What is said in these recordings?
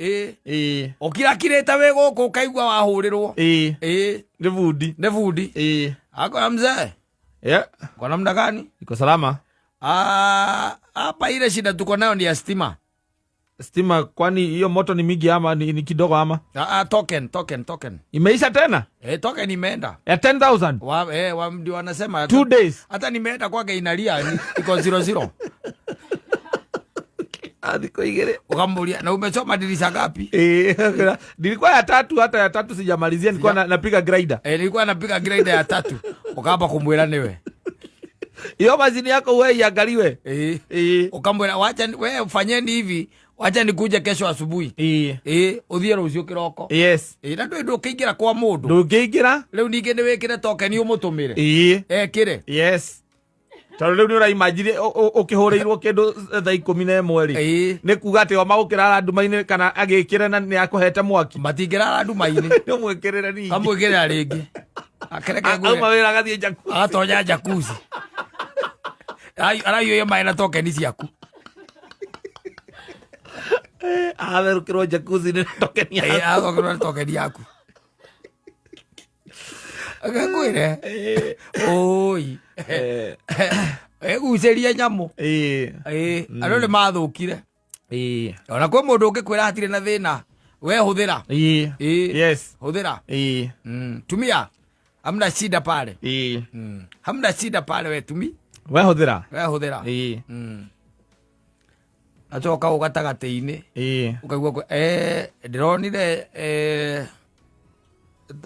Ĩĩ. Ĩĩ. Ũkirakirĩte wĩ gũkũ ũkaigua wahũrĩrwo. Ĩĩ. Ĩĩ. Nĩ bundi. Nĩ bundi. Ĩĩ. Akora mzee. Yeah. Kwa namna gani? Iko salama. Ah, hapa ile shida tuko nayo ni ya stima. Stima kwani hiyo moto ni mingi ama ni kidogo ama? Ah, ah, token, token, token. Imeisha tena? Eh, token imeenda. Ya 10,000. Wa, eh, wa, ndio wanasema 2 days. Hata nimeenda kwake inalia ni iko 00. Thikũ igĩrĩ. Ukamuulia na umesoma dirisha ngapi? Eh, nilikuwa ya tatu, hata ya tatu sijamalizia, nilikuwa napiga grinder. Eh, nilikuwa napiga grinder ya tatu. Ukaamba kumwira niwe. Hiyo mashini yako wewe iangaliwe. Eh. Eh. Ukamwira wacha wewe fanyeni hivi, wacha nikuje kesho asubuhi. Eh. Eh, uthie rucio kiroko. Yes. Eh, na ndũĩ ndũkĩingĩra kwa mũndũ. Ndũngĩingĩra. Rĩu ningĩ nĩ wĩkĩre token ũmũtũmĩre. Eh. Ekĩre. Yes. Tondũ rĩu nĩ ũraimagine ũkĩhũrĩirwo kĩndũ thaa 11 rĩ. Ĩĩ. Nĩ kuga atĩ o magũkĩrara nduma-inĩ kana agĩkĩre na nĩ akũhete mwaki. Matingĩrara nduma-inĩ. Nĩ ũmwĩkĩrĩre ningĩ. Kamwĩkĩrĩra rĩngĩ. Akereke Auma ngwĩre. wĩra agathiĩ jacuzzi. Agatonya jacuzzi. Araiyũria maĩ na tokeni ciaku. Atherũkĩrwo jacuzzi nĩ tokeni yaku. Ĩĩ, atherũkĩrwo nĩ tokeni yaku. Akakwĩre. Oi. Egucĩria nyamũ. Ĩĩ. Ĩĩ, andũ nĩ mathũkire. Ĩĩ. Ona kwĩ mũndũ ũngĩkwĩra hatirĩ na thĩna. We hũthĩra. Ĩĩ. Ĩĩ. Yes. Hũthĩra. Ĩĩ. Tumia. Hamna shida pale. Ĩĩ. Hamna shida pale we tumi. We hũthĩra. We hũthĩra. Ĩĩ. Acoka ũ gatagatĩ-inĩ. Ĩĩ. Ũkaigua ndĩronire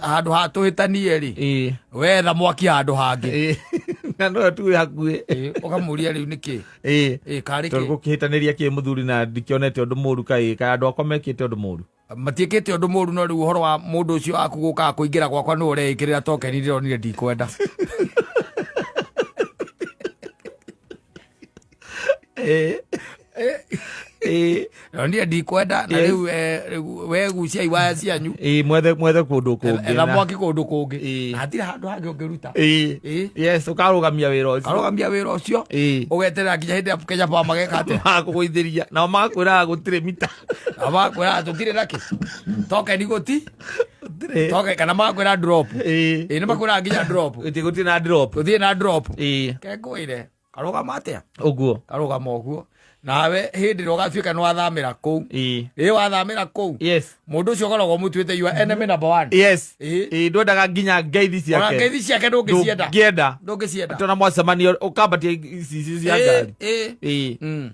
handũ ha tũhĩtanie rĩ. Ĩĩ. Wetha mwaki handũ hangĩ. Ĩĩ. Na no tu wĩ hakuhĩ. Ĩĩ, ũkamũria rĩu nĩkĩ? Ĩĩ. Ĩĩ, karĩ Tondũ kĩ? gũkĩhĩtanĩria kĩ mũthuri na ndikĩonete ũndũ mũru kaĩ kaĩ andũ akwa mekĩte ũndũ mũru. Matiĩkĩte ũndũ mũru no rĩu ũhoro wa mũndũ ũcio waku gũkaga kũingĩra gwakwa nĩ ũreĩkĩrĩra tokeni ndĩronire ndikwenda. Ĩĩ. Ĩĩ. Ndĩronire ndikwenda na Yes. rĩu rĩu we guciai waya cianyu. Ĩĩ, mwethe kũndũ kũngĩ Etha na- mwaki kũndũ kũngĩ. Ĩĩ. Na hatirĩ handũ hangĩ ũngĩruta. Ĩĩ. Ĩĩ. Yes, ũkarũgamia wĩra ũcio. Karũgamia wĩra ũcio. Ĩĩ. Ũgeterera nginya hĩndĩ ĩrĩa Kenya Power mageka atĩa? Magakũgũithĩria. Nao magakwĩraga gũtirĩ mita. Na magakwĩra tũtirĩ nakĩ. Tokeni gũti. Gũtirĩ. Token kana magakwĩra drop. Ĩĩ. Ĩĩ nĩ makwĩraga nginya drop. Gũtirĩ na drop. Gũtirĩ na drop. Ĩĩ. Kengũire. Karũgama atĩa? Ũguo. Karũgama ũguo. Nawe hĩndĩ ĩrĩa ũgatuĩka nĩ wathamĩra kũu. Ĩĩ. Ĩĩ wathamĩra kũu. Yes. Mũndũ ũcio ũkoragwo ũmũtuĩte your enemy number one. Yes. Ĩĩ. Ĩĩ, ndwendaga nginya ngeithi Ona ciake. ngeithi ciake ndũngĩcienda. Ndũngĩenda. Ndũngĩcienda. Tona mwacemanio ũkambatia icicio cia Ĩĩ, ngari. ĩĩ. Ĩĩ.